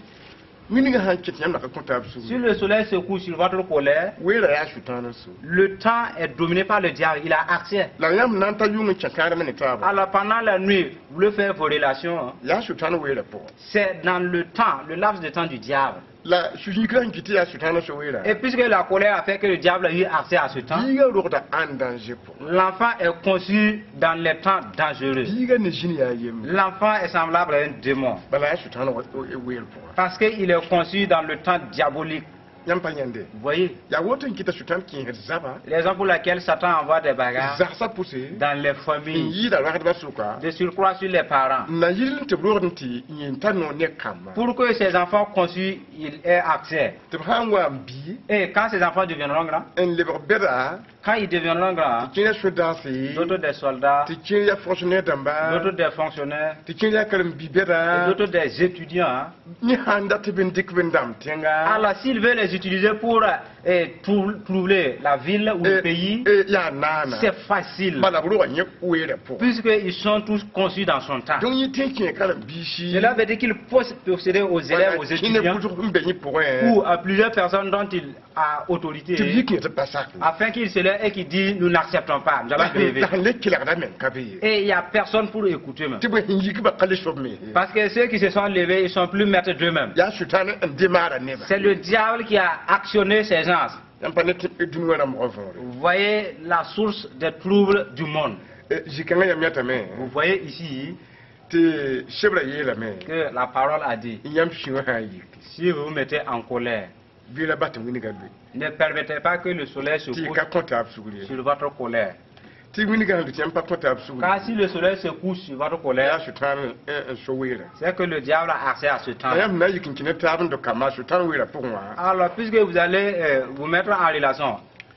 Wĩndgã sã n kẽ tɩ yãmb na ka kõ taab Si sugr ye. Le soleil se couche sur votre colère, Weera yaa sʋtãanã so. Le temps est dominé par le diable, il a accès. La yãmb na n ta yʋng n kẽ kãadem ne taaba. Alors pendant la nuit, vous voulez faire vos relations, hein, Yaa sʋtãan weera pʋgã. C'est dans le temps, le laps de temps du diable. La sũ-yikra sẽn kɩt tɩ yaa sʋtãanã so-weera. Et puisque la colère a fait que le diable a eu accès à ce temps, Biigã rogda en danger pʋgẽ. L'enfant est conçu dans les temps dangereux. Biigã ne zĩn yaa yembre. L'enfant est semblable à un démon. Bala yaa sʋtãanã weer pʋgã. Parce qu'il est conçu dans le temps diabolique. Yãmb pa yãnde. Vous voyez, Yaa woto n kɩta sʋtãan kẽesd zaba. Raison pour laquelle Satan envoie des bagarres Zagsã pʋse. Dans les N familles, yɩɩda ragdbã sʋka. De surcroît sur les parents. N na yɩl n tɩ b rogd n tɩ yẽn ta noor ne kambã. Pour que ces enfants conçus, ils aient accès. Tɩ b sã n wa n bii. Et quand ces enfants deviendront grands, N lebg bɛda. Quand ils deviendront grands, Tɩ kẽer sũ-daase. D'autres des soldats, Tɩ kẽer yaa fonctionnaire dãmba. D'autres des fonctionnaires, Tɩ kẽer yaa karen-bi et bɛda. D'autres des étudiants, hein. Yẽ sã n dat tɩ b n dɩk b n dãmb tẽnga. Alors s'il veut les utiliser pour troubler la ville ou le pays, Yaa naana. C'est facile. Bala b rogã yẽ weerã pʋgẽ. Puisqu'ils sont tous conçus dans son temps. Donc yẽ tẽ kẽ karen-biisi. Cela veut dire qu'il peut posséder aux élèves, aux Kẽne étudiants, pʋsg n be yẽ pʋgẽ. Ou à plusieurs personnes dont il a Tɩ b autorité, yik yẽ tɩ pa sak. Afin qu'ils se lèvent et qu'ils disent: nous n'acceptons pas, nous allons crever. La sẽn le kelgda meng ka be ye. Et il n'y a personne pour écouter même. Tɩ bõe sẽn yik-bã ka le sob me. Parce que ceux qui se sont levés, ils sont plus maîtres d'eux-mêmes. Yaa sʋtãan n demaara nebã. C'est le diable qui a actionné ces gens. Yãmb pa ne tɩ dũni wã rãmbgã võore. Vous voyez la source des troubles du monde. Zĩ-kãngã yãmb yãtame. Vous voyez ici Tɩ sebrã yeelame. Que la parole a dit, Yãmb sũwã sã n yik. Si vous vous mettez en colère, Bɩ la bat tɩ wĩnigã lʋɩ. Ne permettez pas que le soleil se Tɩ y couche ka kõ taab sugr ye. Sur votre colère. Tɩ wĩnigã sã n lʋɩ tɩ yãmb pa kõ taab sugr. Car si le soleil se couche sur votre Yaa colère, sʋtãan n so weerã. C'est que le diable a accès à ce temps. La yãmb na n yik n kẽ ne taab n do kambã sʋtãan weerã pʋgẽ wã. Alors, puisque vous allez vous mettre en relation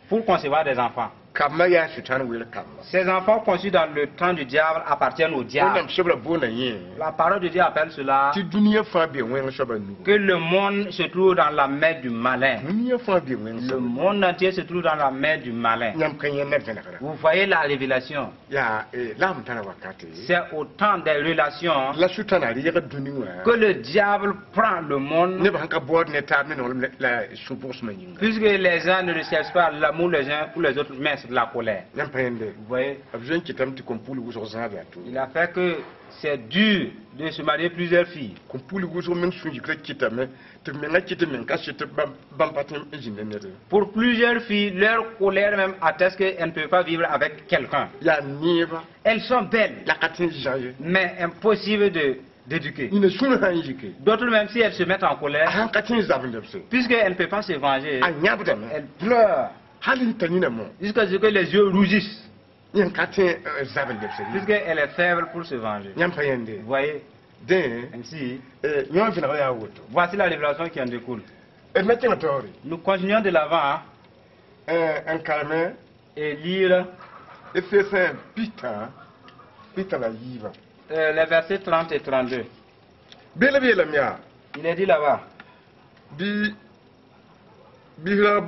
pour concevoir des enfants, Kambã yaa sʋtãan weer kamba. Ces enfants conçus dans le temps du diable appartiennent au diable. Wẽnnaam sebrã boonda yẽ. La parole de Dieu appelle cela Tɩ dũniyã fãa be wẽng soabã nugu. Que le monde se trouve dans la main du malin. Dũniyã fãa be wẽng Le soabã. Monde entier se trouve dans la main du malin. Yãmb ka yẽnda vẽnegra. Vous voyez la révélation. Yaa laam tara wakate. C'est au temps des relations La sʋtãana reeg dũni wã. Que le diable prend le monde, Neb sãn ka baood ne taab ne nonglem la sũ-bʋgsmã yĩnga. Puisque les gens ne recherchent pas l'amour les uns pour les autres, mais c'est de la colère. Yãmb pa yẽnde. Vous voyez, B zoe n kɩtame tɩ kom-puuli wʋsg zãad yaa to. Il a fait que c'est dur de se marier plusieurs filles. Kom-puuli wʋsg meng sũ-yikrã kɩtame tɩ b menga kɩt meng ka sɩt bãmb pa tõe n zĩnda ned. Pour plusieurs filles, leur colère même atteste qu'elles ne peuvent pas vivre avec quelqu'un. Yaa neeba. Elles sont belles, La ka tõe n zã ye. Mais impossible de d'éduquer. Nina sũur sã n yike. D'autres, même si elles se mettent en A colère, sãn ka tõe n zabd lebse. puisqu'elles ne peuvent pas se venger, A yãbdame. Elles pleurent Hal n ta nina mo. Jusqu'à ce que les yeux rougissent, Yẽn ka tõe n zabd lebse. Puisqu'elle est faible pour se venger. Yãmb pa yẽnde. Vous voyez, Dẽ ainsi, yõ vẽnega yaa woto. Voici la révélation qui en découle. D na kẽng taoore. Nous continuons de l'avant, hein, N kareme. Et lire Efesẽ pita pita la yiibã. Les versets 30 et 32. Bɩ la b yeelame yaa. Il est dit là-bas, Bɩ bisra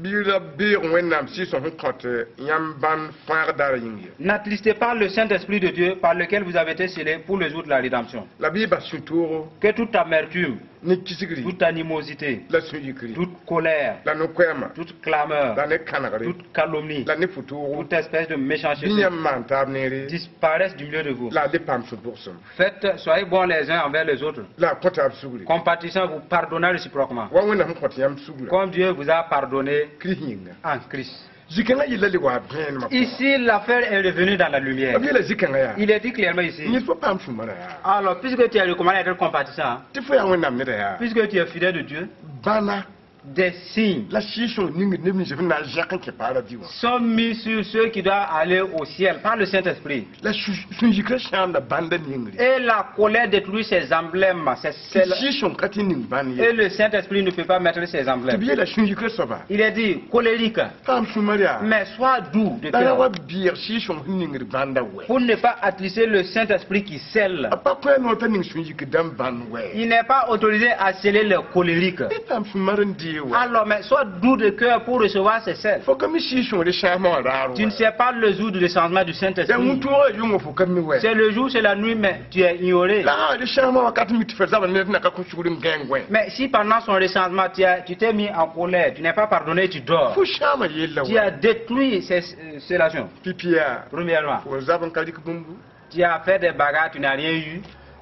bɩ ra beoog Wẽnnaam sɩɩsõ sẽn kõt yãmb bãnd fãagdar yĩng ye. N'attristez pas le Saint-Esprit de Dieu par lequel vous avez été scellés pour le jour de la rédemption. La bɩ y bas sũ-toogo. Que toute amertume, Ne kisgri. Toute animosité, La sũ-yikri. Toute colère, La no-koɛɛma. Toute clameur, La ne kãnegre. Toute calomnie, La ne fu-toogo. Toute espèce de Bɩ méchanceté yãmb maan taab neere. Disparaissent du milieu de vous. La a le paam sũ-bʋgsem. Faites, soyez bons les uns envers les autres. La a kõ taab sugri. Compatissant, vous pardonnant réciproquement. Wa Wẽnnaam sẽn kõt yãmb sugrã. Comme Dieu vous a pardonné Kirist yĩnga. En Christ. Zĩ-kãngã yella le wa vẽenemã. Ici, l'affaire est revenue dans la lumière. B yeela zĩ-kãngã yaa. Il est dit clairement ici. Yẽ fo paam sũ-marã yaa. Alors, puisque tu es recommandé à être compatissant, Tɩ fo yaa Wẽnnaam neda yaa. Puisque tu es fidèle de Dieu, Bãna. Des signes La sɩɩg-sõng ningd neb nins sẽn na n zẽk n kẽ paradis wã. Sont mis sur ceux qui doivent aller au ciel par le Saint-Esprit. La sũ-yikrã sãamda bãnda ningre. Et la colère détruit ses emblèmes, ses Tɩ scelles. sɩɩg-sõng ka tɩ ning bãnd Et ye. le Saint-Esprit ne peut pas mettre ses Tɩ b emblèmes. yeela sũ-yikrã soaba. Il est dit colérique, Paam sũ-mar yaa. Mais sois doux de La ra wa cœur bɩɩg sɩɩg-sõng sẽn ningd bãnda wɛ. Pour ne pas attrister le Saint-Esprit qui scelle. A pa kõ a noor t'a ning sũ-yik dãmb bãnd wɛ. Il n'est pas autorisé à sceller les colériques. Bɩ paam sũ-mar n dee wɛ. Alors, mais sois doux de cœur pour recevoir ces scelles. Fo ka mi sɩɩg-sõng recensement wã raar Tu ne wɛ. Sais pas le jour du recensement du Yaa Saint-Esprit. wũntʋʋgã yʋngo fo ka mi wɛ. C'est le jour, c'est la nuit, mais tu es ignoré. La sã recensement wakat mi tɩ fa zabr ned na ka kõ sugr n gãeng wẽ. Mais si pendant son recensement, tu t'es mis en colère, tu n'es pas pardonné, tu dors. Fo sãama yella Tu as wɛ. Détruit ces scellations. Pipi yaa. Premièrement, Fo zab n ka rɩk bũmbu. Tu as fait des bagarres, tu n'as rien eu.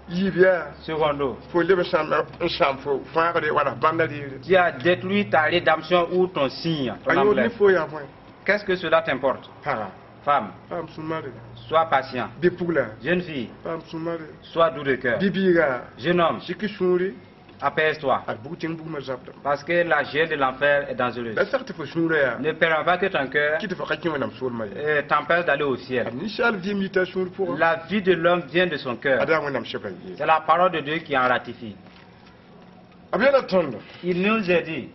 Yiib yaa. Secondo, Fo leb n sãam n sãam fo fãagre wala bãnda reere. Tu as détruit ta rédemption ou ton signe, ton A yood ne emblème. fo yaa bõe. Qu'est-ce que cela t'importe? Paga. Femme, Paam sũ-mare. Sois patient. Bɩ pugla. Jeune fille, Paam sũ-mare. Sois doux de cœur. Bɩ biiga. Jeune homme, Sik sũuri. Apaise-toi. Ad bug tẽng bugmã zabdame. Parce que la géhenne de l'enfer est dangereuse. La sak tɩ fo sũurã yaa. Ne permets pas que ton cœur Kɩ tɩ fo ka kẽ Wẽnnaam soolmã ye. T'empêche d'aller au ciel. Ad ninsaal vɩɩm yita sũur pʋgã. La vie de l'homme vient de son cœur. Ad yaa Wẽnnaam sɛbra yeel. C'est la parole de Dieu qui en ratifie. B yeela tõndo. Il nous a dit,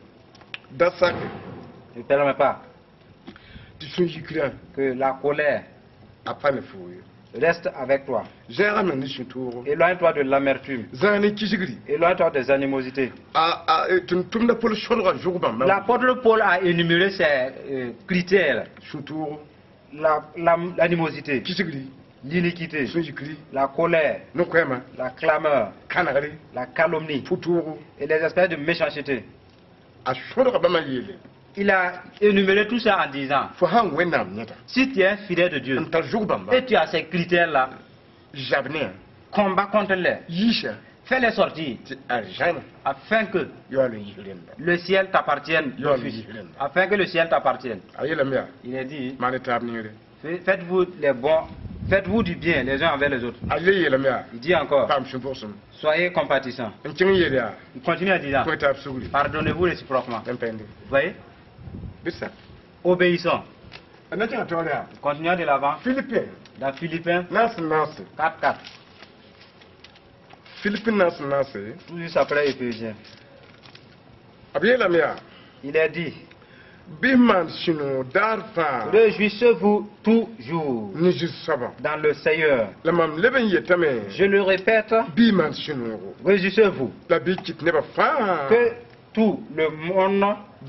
Da sake ne permets pas tɩ sũ-yikrã que la colère a pa ne foo ye. Reste avec toi. Zẽegame ne sũ-toogo. Éloigne-toi de l'amertume. Zãag ne kisgri. Éloigne-toi des animosités. A a tʋm-tʋmda Pol sõdga zʋg bãmba. L'apôtre Paul a énuméré ces critères. Sũ-toogo. L'animosité, Kisgri. L'iniquité, Sũ-yikri. La colère, No-koɛɛma. La clameur, Kãnegre. La calomnie Pʋ-toogo. Et les espèces de méchanceté. A sõdga bãmba yeele. Il a énuméré tout ça en disant, Fo sãn Wẽnnaam yẽda. Si tu es un fidèle de Dieu N tar zʋg bãmba. Et tu as ces critères-là, Zab ne. Combat contre les, Yiisa. Fais-les sortir Tɩ arzãna afin que yaool n yis rẽnda. Le ciel t'appartienne Yo, d'office. yo. Afin que le ciel t'appartienne. A yeelame yaa. Il est dit, Maan taab neere. Faites-vous les bons, faites-vous du bien les uns envers les autres. A le yeelame yaa. Il dit encore, Paam sũ-bʋgsem. Soyez compatissants. N kẽng yeel yaa. Il continue en disant, Kõ taab sugri. Pardonnez-vous réciproquement. N pẽnde. Vous voyez? Bɩ sak. Obéissons. A na kẽngã taoor yaa. Continuons de l'avant. Philippin Dans Philippiens naas n naase. 4, 4. Philippin naas n naase. Tout juste après Éphésiens. B yeelame yaa. Il est dit, Bɩ maan sũ-noog daar fãa. Réjouissez-vous toujours Ne Zu-soabã. Dans le Seigneur. La mam leb n yetame. Je le répète, Bɩ maan sũ-noogo. Réjouissez-vous. La bɩ kɩt nebã fãa. Que tout le monde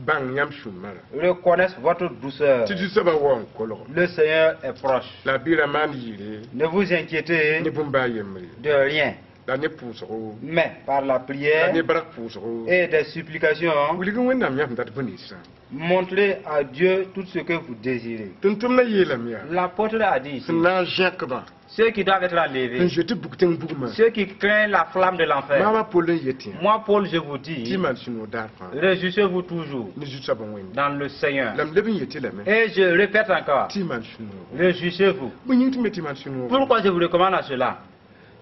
Bãng yãmb sũ-marã. Reconnaisse votre douceur. Tɩ Zu-soabã wa n kolg. Le Seigneur est proche. La bɩ ra maan yɩɩre. Ne vous inquiétez Ne bũmb baa yembre. De rien, La ne pʋʋsgo. Mais par la La prière ne barak pʋʋsgo. Et des supplications, Wilg Wẽnnaam yãmb dat bũ-ninsã. Montrez à Dieu tout ce que vous désirez. Tʋm-tʋmdã yeelame yaa. L'apôtre a dit ici, Sẽn na n zẽkbã. Ceux qui doivent être N enlevés, zoet bug tẽng bugmã. Ceux qui craignent la flamme de l'enfer, Maam Pol n yet yã. Moi Paul, je vous Tɩ dis, maan sũ-noog daar fãa. Réjouissez-vous toujours Ne Zu-soabã Wẽnde. Dans le Seigneur. La m leb n yetɩ lame. Et je répète encore, Tɩ maan sũ-noogo. Réjouissez-vous. Bõe yĩng tɩ me tɩ maan sũ-noogo. Pourquoi je vous recommande à cela?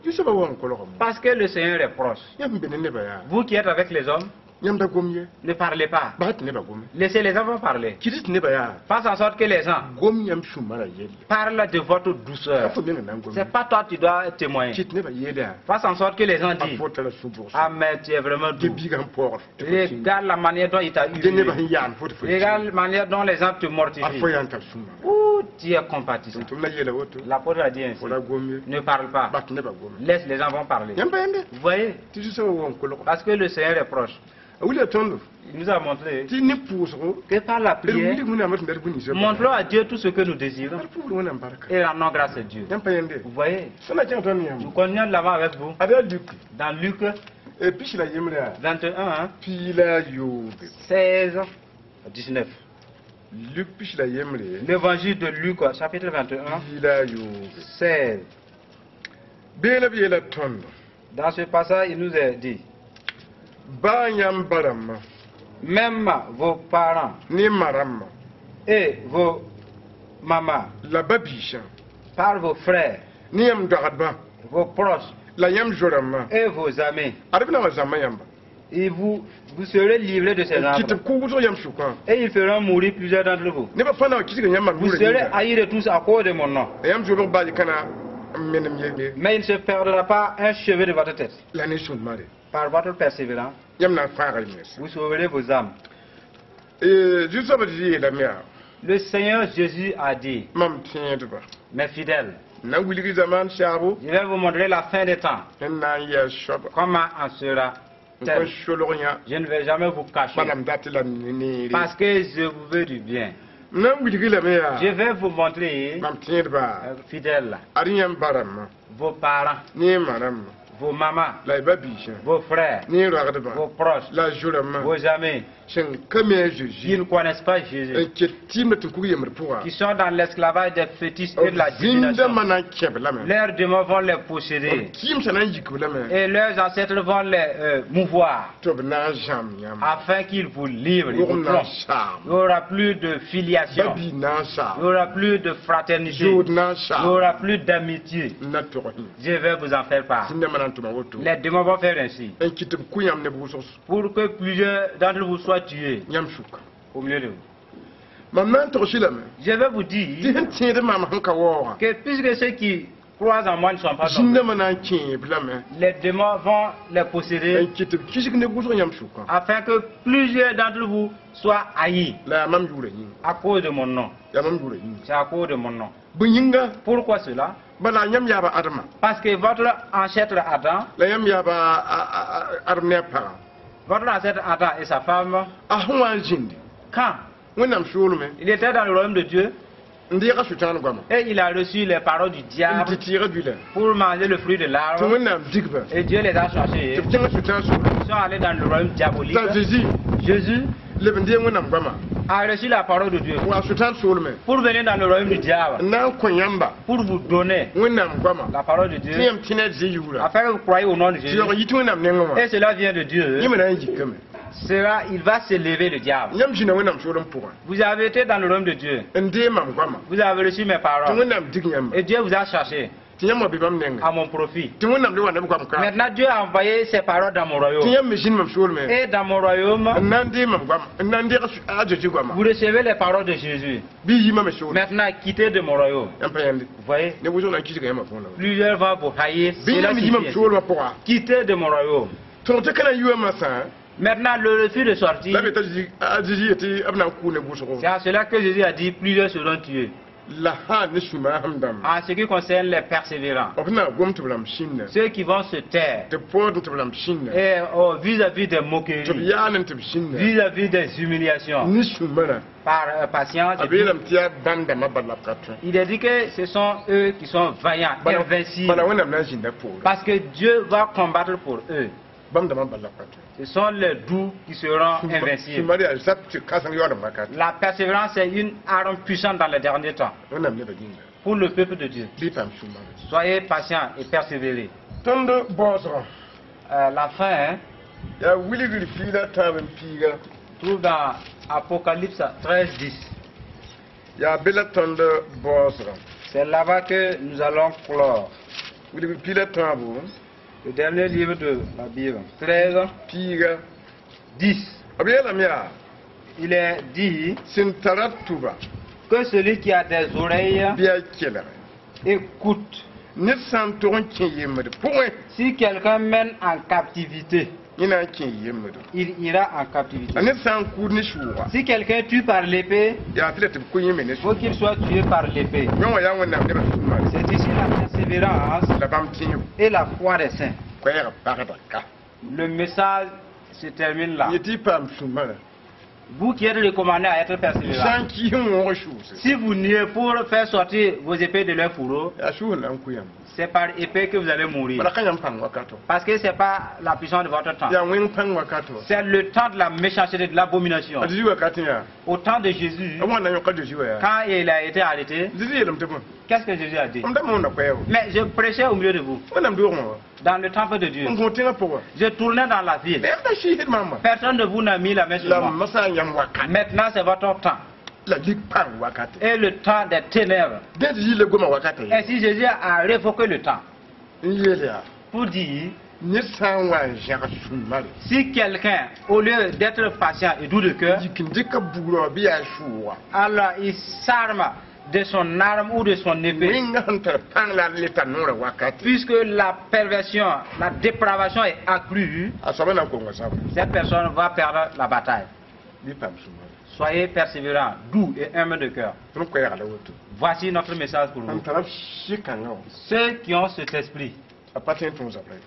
Zu-soabã wa n kolgame. Parce que le Seigneur est proche. Yãmb be ne nebã yaa. Vous qui êtes avec les hommes, Yãmb da gom ye. Ne parlez pas. Bas tɩ nebã gome. Laissez les enfants parler. Kɩd tɩ nebã yaa. Fasse en sorte que les gens Gom yãmb sũ-marã yelle. Parlent de votre Ka douceur. fo menga na n gome. C'est pas toi qui dois témoigner. Kɩt nebã yeel yaa. Fasse en sorte que les gens A disent, fo tara sũ-bʋgsem. Ah mais tu es vraiment Tɩ doux. biigã n paoogr. Tɩ fo kĩnda. Regarde la manière dont il t'a Dẽ nebã humilié. sẽn yaam fo tɩ fo Regarde la manière dont les gens te A fo mortifient. yaa n tar sũ-marã. Ouh, tu es compatissant. Tʋm-tʋmdã yeela woto. L'apôtre a dit ainsi. Fo ra gom ye. Ne parle pas. Bas tɩ nebã gome. Laisse les enfants parler. Yãmb pa yẽnde. Vous voyez? Tɩ Zu-soabã wa n kolg. Parce que le Seigneur est proche. A wilga tõndo. Il nous a montré Tɩ ne pʋʋsgo. Que par la D prière, wilg Wẽnnaam tɩ dat bũ-ninsã. Montrons à Dieu tout ce que nous désirons D pʋʋsd Wẽnnaam barka. Et rendons grâce à Dieu. Yãmb pa yẽnde. Vous voyez? Sẽn na kẽng tõnd yãmb. Nous continuons de l'avant avec vous. Ad yaa Luk. Dans Luc Pis la yembre yaa. 21, hein, Piig la yoobe. 16, 19. Luk pis la yembre. L'évangile de Luc, chapitre 21, Piig la yoobe. 16. Bee la b yeela tõndo. Dans ce passage, il nous est dit, Baa yãmb ba-rãmbã. Même vos parents Ne ma rãmbã. Et vos mamans, La ba-biisã. Par vos frères, Ne yãmb doagdbã. Vos proches La yãmb zo-rãmbã. Et vos amis, Ad b na wa zãmba yãmba. Et vous, vous serez livrés de ces Kɩ tɩ enfants. b kʋ wʋsg yãmb sʋkã. Et ils feront mourir plusieurs d'entre vous. Nebã fãa na wa kisga yãmb mam Vous yʋʋrã serez yĩnga. haïs de tous à cause de mon nom. La yãmb zoobg baa yɩ kãna n menem ye. Mais il ne se perdra pas un cheveu de votre tête. La ne sũ-mare. Par votre persévérance, Yãmb na n fãaga y mens. Vous sauverez vos âmes. Zu-soabã tɩ yeelame yaa. Le Seigneur Jésus a dit, Mam tẽedba. Mes fidèles, Na n wilg zamaan saabo. Je vais vous montrer la fin des temps. Sẽn na n yɛɛ soaba. Comment en sera N kõn tel. solg yã. Je ne vais jamais vous cacher. Bala m dat la neere. Parce que je vous veux du bien. M na n wilg lame yaa. Je vais vous montrer, Mam tẽedba. Fidèles, Ad yãmb ba-rãmbã. Vos parents, Ne ma rãmbã. Vos mamans, La y ba-biisã vos frères, ne y ragdbã vos proches, la a zo-rãmbã vos amis sẽn ka mi a qui Zeezi ne connaissent pas Jésus, n ket tɩɩmda tɩ kug yembd pʋga qui sont dans l'esclavage des fétiches et de la b zĩndãmbã divination. Na n kẽb lame. Leurs démons vont les B posséder kɩɩmsã na n yik-b lame et leurs ancêtres vont les mouvoir tɩ b na n zãm yãmb. Afin qu'ils vous livrent, ils vous Rogem na n trompent. saam. Il n'y aura plus de filiation, Ba-biig na n il saam. n'y aura plus de fraternité, Zood na n il n'y saam. Aura plus d'amitié. N na tog yẽ. Je vais vous en faire part. Zĩndãmbã na n tʋma woto Les démons vont faire ainsi n kɩt tɩ b kʋ yãmb neb wʋsg pour que plusieurs d'entre vous soient tués yãmb sʋka. Au milieu de vous. Mam na n togs lame Je vais vous tɩ dire sẽn tẽed maam sẽn ka waoogã que puisque ceux qui croient en moi ne sont pas nombreux, zĩndãmbã na n kẽeb lame les démons vont les posséder n kɩt tɩ b kisg neb wʋsg yãmb sʋka afin que plusieurs d'entre vous soient haïs la yaa mam yʋʋrã yĩnga. À cause de mon nom. Yaa mam yʋʋrã yĩnga. C'est à cause de mon nom. Bõe yĩnga? Pourquoi cela? Bala yãmb yaaba Adama Parce que votre ancêtre Adam, la yãmb yaaba Adem ne a pagã votre ancêtre Adam et sa femme, a sẽn wa n zĩndi quand Wẽnnaam soolmẽ il était dans le royaume de Dieu n deega Sʋtãan goama et il a reçu les paroles du n diable tɩ tɩɩgã bila pour manger le fruit de tɩ l'arbre Wẽnnaam digba et Dieu les a chassés. Tɩ b kẽngã Sʋtãan soolmẽ. Ils sont allés dans le royaume diabolique. T'a Zezi Jésus leb n deeg Wẽnnaam goama a reçu la parole de Dieu wa Sʋtãan soolmẽ pour venir dans le royaume du diable, n na n kõ yãmba pour vous donner Wẽnnaam goama la parole de tɩ Dieu, yãmb tẽ ne a Zezi yʋʋra afin que vous croyez au nom de tɩ Jésus. yaoog yit Wẽnnaam nengẽ wã Et cela vient de Dieu. yẽ me na n yikame. Sera, il va s'élever, le diable. Yãmb zĩna Wẽnnaam soolem pʋgã Vous avez été dans le royaume de Dieu. N deeg mam goama Vous avez reçu mes tɩ paroles. Wẽnnaam dig yãmba Et Dieu vous a chassé tɩ yãmb wa be bãmb nengẽ à mon profit. Tɩ Wẽnnaam le wa neb goam ka Maintenant, Dieu a envoyé ses paroles dans mon tɩ royaume. Yãmb me zĩnd mam soolmẽ Et dans mon royaume, n na n deeg mam goama n na n deeg a Zezi goama vous recevez les paroles de Jésus. Bɩ y yi mam soolmẽ. Maintenant, quittez de mon royaume. Yãmb pa yãnde Vous voyez, neb wʋsg na n kisga yãmbã võorã plusieurs vont vous haïr. bɩ Cela yãmb yi mam suffit. soolmã pʋga. Quittez de mon royaume. Tõog tɩ ka na n yi wã masã Maintenant, le refus de sortir, la be t'a a Zezi yetɩ b na n kʋʋ neb wʋsgo c'est à cela que Jésus a dit: plusieurs seront tués. La sã ne sũ-maasem dãmba En ce qui concerne les persévérants, b na gom tɩ b rãmb sĩnda ceux qui vont se taire, tɩ b paood tɩ b rãmb sĩnda et oh, vis-à-vis des tɩ b moqueries, yaane tɩ b sĩnda vis-à-vis des humiliations, ne sũ-marã par patience, a et puis, beelame tɩ yaa bãn dãmbã bala la b ka tõe. Il est dit que ce sont eux qui sont vaillants, Bala invincibles, bala Wẽnnaam na n zĩnda poore. Parce que Dieu va combattre pour eux. Bãmb dãmbã bala la b ka tõe. Ce sont les doux qui seront invincibles. Sũ-mar yaa zab tɩ kãseng yaoolem wakat. La persévérance est une arme puissante dans les derniers temps Wẽnnaam nebã yĩnga pour le peuple de Dieu. Bɩ paam sũ-mare. Soyez patients et persévérez. Tõnd baoosgã La fin, hein, yaa wilgr piig la tãab n piiga. Trouve dans Apocalypse 13, 10. Yaa be la tõnd baoosgã. C'est là-bas que nous allons clore. Wilgr piig la tãabo Le dernier livre de la Bible. 13, piiga 10. B yeelame yaa Il est dit sẽn tara tʋba que celui qui a des oreilles bɩ a kelge. Écoute. Ned sã n tog n kẽ yembd pʋgẽ Si quelqu'un mène en captivité, yẽ na n kẽ yembdo. Il ira en captivité. La ned sã n kʋʋd ne sʋʋga Si quelqu'un tue par l'épée, yaa tɩ la tɩ b kʋ yẽ me ne il faut sʋʋga. Qu'il soit tué par l'épée. Yõ wã yaa Wẽnnaam nebã sũ-mare C'est ici la persévérance la bãmb tẽebo. Et la foi des saints. Koɛɛg pagda ka. Le message se termine là. Yẽ tɩ y paam sũ-marã. Vous qui êtes recommandés à être Y persévérants, sã n kɩs n wõg sʋʋse si vous niez pour faire sortir vos épées de leur fourreau, yaa sʋʋs na n kʋ yãmb. C'est par épée que vous allez mourir. Bala ka yãmb pãng wakato. Parce que ce n'est pas la puissance de votre temps. Yaa wẽng pãng wakato. C'est le temps de la méchanceté, de l'abomination. A Zezi wakat yaa Au temps de Jésus, b wãnda yõka Zezi wa yaa quand il a été arrêté, Zezi yeelame tɩ bõe qu'est-ce que Jésus a dit? M da moonda koɛɛgo. Mais je prêchais au milieu de vous, Wẽnnaam doogmã wa dans le temple de Dieu. N gõ tẽngã pʋgã. Je tournais dans la ville. La yãmb da sɩɩsd maamã. Personne de vous n'a mis la main sur La moi. masã yãmb wakat Maintenant, c'est votre temps. La lik pãng wakate. Et le temps des ténèbres. Dẽ tɩ yɩ le goma wakate. Ainsi, Jésus a révoqué le temps N yeel yaa pour dire, ned sã n wa n zẽg sũ-mare si quelqu'un, au lieu d'être patient et doux de cœur, yik n dɩka bugrã bɩ yaa sʋʋga alors il s'arme de son arme ou de son épée, wẽnga sẽn tar pãng la le tar noorã wakate puisque la perversion, la dépravation est accrue, a soaba na n konga sabra. Cette personne va perdre la bataille. Bɩ paam sũ-mare. Soyez persévérants, doux et humbles de cœur. Tõnd koɛɛga la woto. Voici notre message pour Sẽn vous. tara sɩ-kãngã wã Ceux qui ont cet esprit, a pa tõe n tõog zabra ye.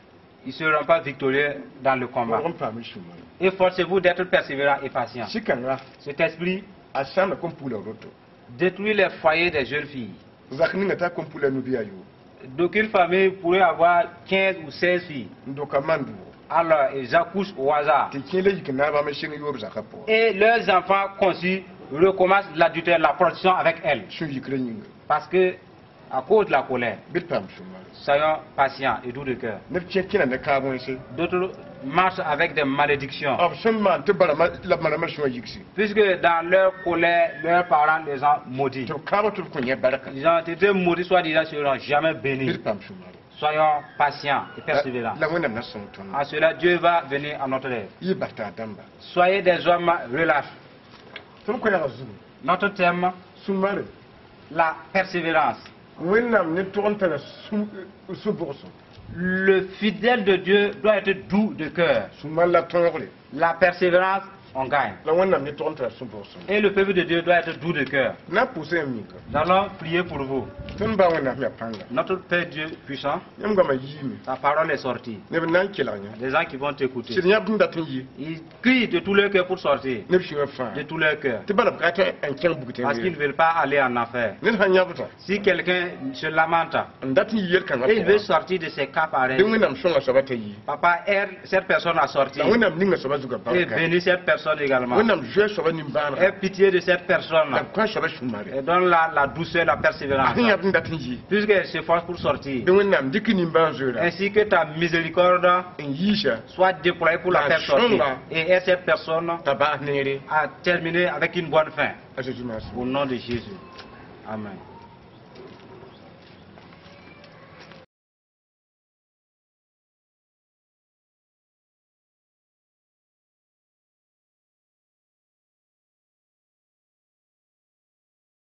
Ils ne seront pas victorieux dans le combat. Tõog n paam sũ-mare. Efforcez-vous d'être persévérant et patient. Sɩ-kãngã Cet esprit a sãamda kom-pugla roto. Détruit les foyers des jeunes filles. Zak ninga t'a kom-pugla nu-biya yo. D'aucune famille pourrait avoir 15 ou 16 filles. N doka maan dʋʋgo. Alors, ils accouchent au hasard. Tɩ kẽela yik naabame sɩng yoob zakã pʋgã. Et leurs enfants conçus recommencent l'adultère, la prostitution avec elles. Sũ-yikrã yĩnga. Parce que, à cause de la colère, Bɩ d paam sũ-mare. Soyons patients et doux de cœur. Neb kẽ kẽna ne kaab wẽnse. D'autres marchent avec des malédictions. B sẽn maan tɩ barama la b marama sũwã yigsi. Puisque dans leur colère, leurs parents les ont maudits. Tɩ b kãabg tɩ b kõ yẽ barka. Ils ont été maudits, soi-disant, seront jamais Bɩ bénis. D paam sũ-mare. Soyons patients et persévérants. La Wẽnnaam na sõng tõnd. En cela, Dieu va venir à notre aide. Yɩ bas taag dãmba. Soyez des hommes relâches. Tõnd koɛɛgã zugu. Notre thème, Sũ-mare. La persévérance. Wẽnnaam ne tʋg n tara sũ-bʋgsem. Le fidèle de Dieu doit être doux de cœur. Sũ-mar la tõogre. La persévérance, on gagne. La Wẽnnaam ne tʋg n tara sũ-bʋgsem. Et le peuple de Dieu doit être doux de cœur. Na n pʋʋsa yãmb yĩnga. Nous allons prier pour vous. Tõnd ba Wẽnnaam yaa pãnga. Notre Père Dieu puissant, Yãmb goamã yiime. Ta parole est sortie. Neb n na n kelg yã. Des gens qui vont t'écouter. Sɩd yãb sẽn dat n yi. Ils crient de tout leur cœur pour sortir. Neb sũyã fãa. De tout leur cœur. Tɩ bala b ka tɩ n kẽng bug Parce qu'ils ne veulent pas aller en enfer. Ned sã n yãbda. Si quelqu'un se lamente N dat n yi yel-kãngã et il veut pʋgã. Sortir de ces cas pareils, Bɩ Wẽnnaam sõnga soaba t'a yi. Papa, aide cette personne à sortir. La Wẽnnaam ninga soaba zugã Et barka. bénis cette personne également. Wẽnnaam zoɛ soaba nimbãanega. Aie pitié de cette personne. La b kõ a soaba sũ-mare. Et donne la douceur, la persévérance. A sẽn yãb n dat n yi. Puisqu'elle s'efforce pour sortir. Bɩ Wẽnnaam dɩk nimbãan-zoeera. Ainsi que ta miséricorde N yiisa. Soit déployée pour la La faire sortir. songa. Et aide cette personne T'a baas neere. À terminer avec une bonne fin. A Zeezi maasem. Au nom de Jésus. Amen.